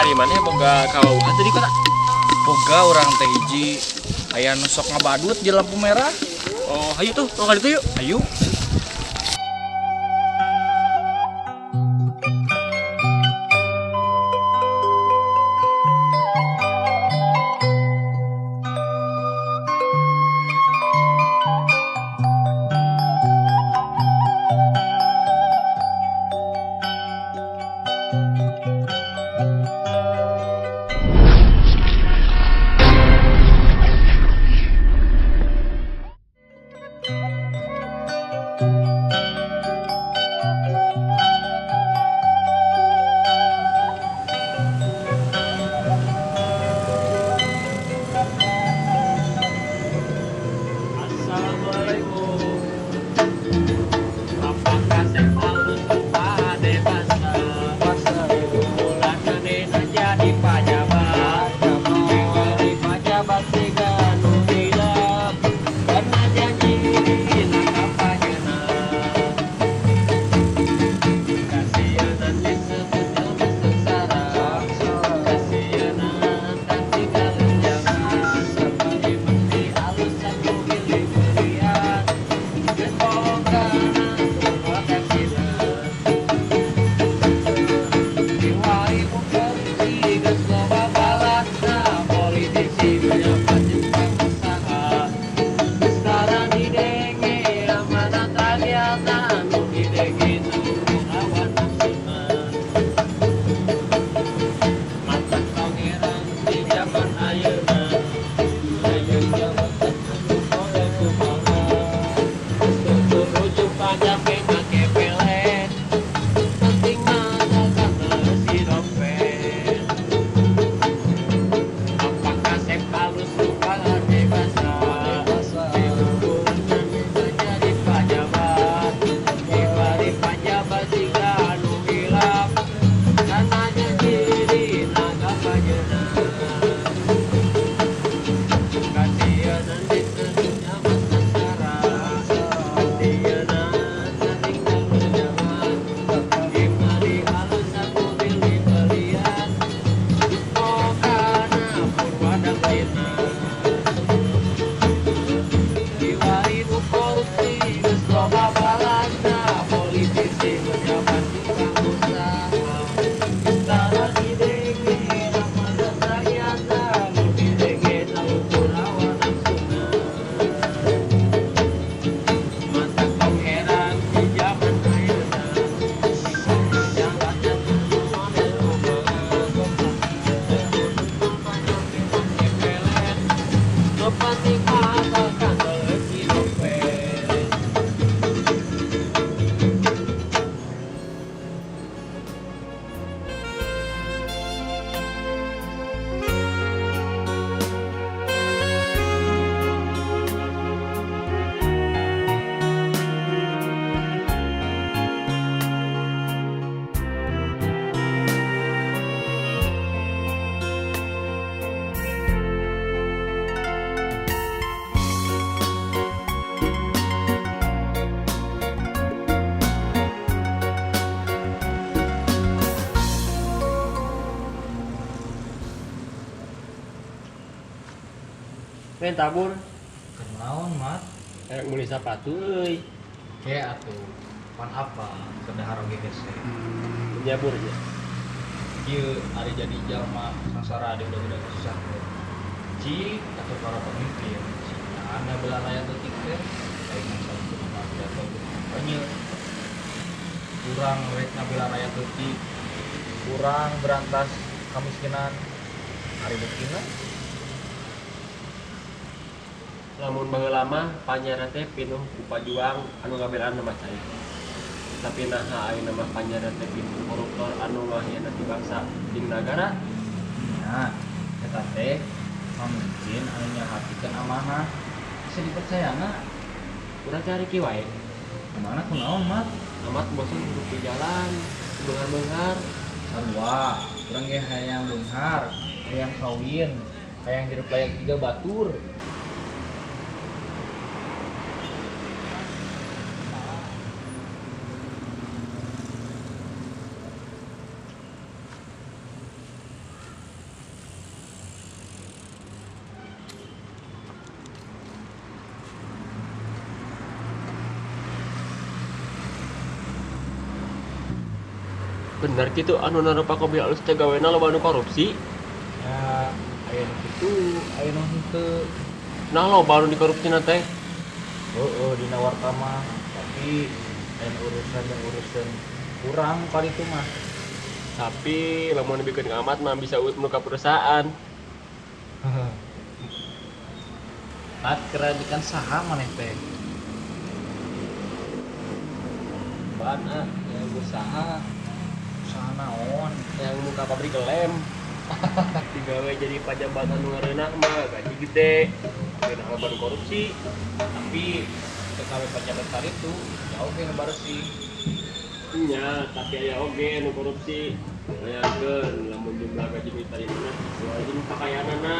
Ari maneh boga kawauhan teh di kota? Boga urang teh hiji aya nu sok ngabadut di lampu merah. Oh, hayu tuh, tong ka ditu yuk. Hayu. Assalamualaikum. Apakah alus pade basa? Bulan manehna jadi pajabat. Jadi pajabat siga nu hilap. Karena janji nangkap pajena. Kasieunan disebut jelema sengsara. Kasieunan katinggalan jaman. Sapari mesti alus aku milih belian. Geus pokokna proteksina. Kiwari korupsi geus loba balasna. Politisi menyapat jeung pengusaha. Geus tara didenge amanat rakyatna. Nu didenge nu hawa nafsuna. Matak pangeran di zaman ayeuna. Ayeuna zaman kudu model kumaha. Geus teu rujuk pajak ge make pelet. Penting mah dagang beusi dompet. Apakah sep halus pade basa? Jadi pajabat, dibari pajabat siga anu hilap. Karena janji naga pajena. Kasieunan disebutnya mah sengsara. Kasieunan katinggalan jaman. Dibari halus aku beli belian. Geus pokokna purwadaksina. Kiwari nu korupsi geus loba balasna. Politisi menjabat di pengusaha. Geus tara didenge amanat rakyatna. Nu didenge saukur hawa nafsuna. Matak tong heran di zaman ayeuna. Jalannya kudu model kumaha. Teu kudu pajak ge make pelet. Nu penting mah asalkan beusi dompet. Main tabur, Kunaon, Mat? erek meuli sapatu euy. Ke atuh. Pan apa keur dahar oge hese. Nyabur nya. Ieu ari jadi jalma sangsara di udah-udah susah. Cik atau para pemimpin, anda bela rakyat detik teh, lain satu nama pidato kampanye. Kurang rek ngabela rakyat detik, kurang berantas kemiskinan. Ari buktina Lamun baheula mah panjara teh pinuh ku pajuang anu ngabelaan nama cai. Tapi naha ayeuna mah panjara teh pinuh koruptor anu ngahianati bangsa jeung nagara. Nya, eta teh pamimpin anu nyahatikeun amanah. Bisa dipercaya na? Urang cari kieu wae. Kemana kunaon, Mat? Amat bosen hidup di jalan, beunghar-beunghar. Sarua, urang ge hayang beunghar, hayang kawin, hayang hirup layak jiga batur. Bener kitu anu narupa mobil alus teh gawena loba anu korupsi. Ya, aya nu kitu, aya nu henteu. Nah loba anu dikorupsina teh. Heeh, dina warta mah, tapi lain urusan yang urusan kurang kali itu mah. Tapi lamun dibikeun amat mah bisa muka perusahaan. Mat kerajikan saha maneh teh? Apaan ah, yang usaha, Usaha naon? yang muka pabrik lem. Digawe jadi pajabatan nu ngareunah mah gaji gede. Tapi nah loba nu korupsi. Tapi TKW pejabat itu jauh ke nu bersih. Nya, tapi aya oge nu korupsi. Bayangkeun lamun jumlah gaji nu ditarimana sesuai jeung pakayanana.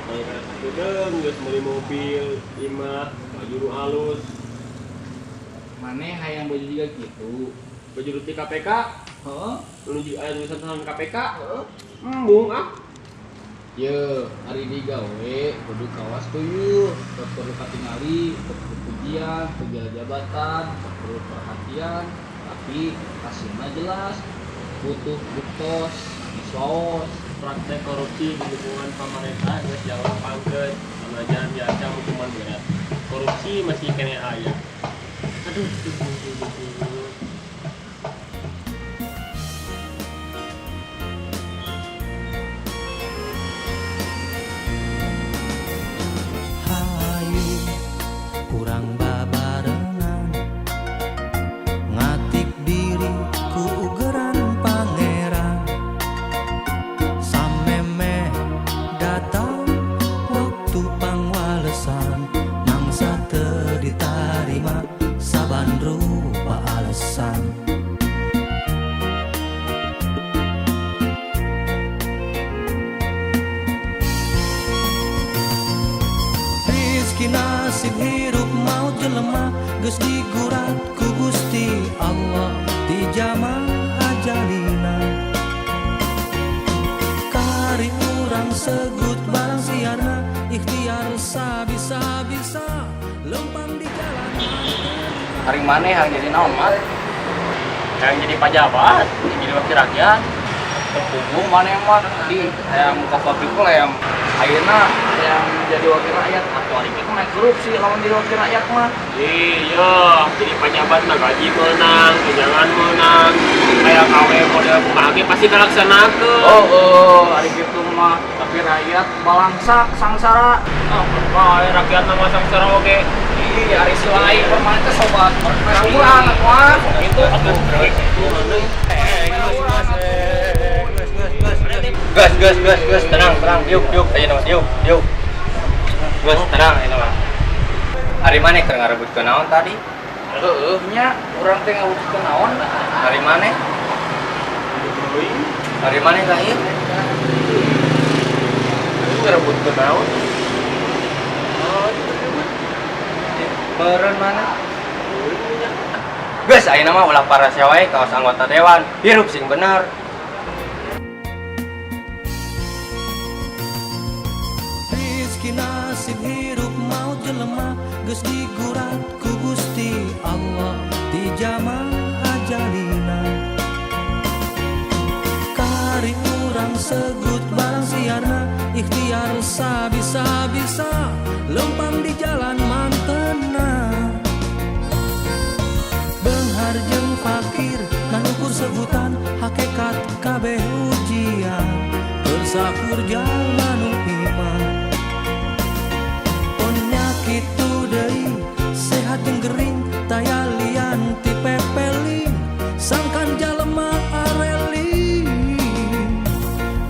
Kayak kana sakedeung geus meuli mobil, imah, baju nu halus, Maneh hayang baju juga gitu. Baju nu ti KPK, Heeh. nu aya tulisan tahanan KPK. Heeh. Embung ah. Ye, ari digawe kudu kawas tuyuh, teu perlu katingali, teu perlu pujian, teu gila jabatan, teu perlu perhatian, tapi hasilna jelas, butuh buktos, waos. Praktek korupsi di lingkungan pemerintah geus jauh pangkeut, sanajan diancam hukuman berat. Korupsi masih keneh aya. Aduh, duh, duh, duh, duh, duh. Hayu kurang babarengan ngatik diri ku ugeran pangeran samemeh datang waktu pangwalesan mangsa teu ditarima saban rupa alasan. Rizki nasib hirup maut jelema geus digurat ku Gusti Allah di zaman ajalina. Kari urang segut barang siarna ikhtiar sabisa-bisa lempang di jalan. Ari maneh hayang jadi naon, Mat? Yang jadi pajabat, yang jadi wakil rakyat. Teu puguh maneh mah di hayang muka pabrik lem. Ayeuna hayang jadi wakil rakyat atau ari kitu mah korupsi lamun jadi wakil rakyat mah. Iya, jadi pejabat mah gaji menang, tunjangan menang, kayak KW model kumaha ge pasti kalaksanakeun. Oh, ari kitu mah, tapi rakyat balangsak sangsara. Ah, bae rakyat mah sangsara oge. Ih, ari si lain permanen teh sobat urang atuh ah. Gitu atuh. Gas, gas, gas, gas, tenang, tenang, diuk, diuk, ayo nama, diuk, diuk. Gas, tenang, ayo nama. Ari maneh keur ngarebutkeun naon tadi? Heueuh nya, urang teh ngawujudkeun naon? Ari maneh? Ari maneh lahir? Ngarebutkeun naon? Meureun maneh? Geus, ayeuna mah ulah parasea wae kawas anggota dewan. Hirup sing bener. Rizki nasib hirup maut jelema geus digurat ku Gusti Allah di zaman ajalina. Kari urang segut barang siarna ikhtiar sabisa-bisa lempang di jalan mantena. Beunghar jeung fakir ngan ukur sebutan hakekat kabeh ujian keur sakur jalma nu iman. Penyakit deui sehat jeung gering taya lian ti pepeling sangkan jalema areling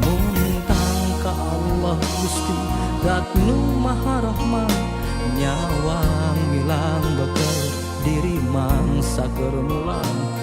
muntang ka Allah Gusti Dat nu Maha Rahman nyawang milang bekel diri mangsa keur mulang.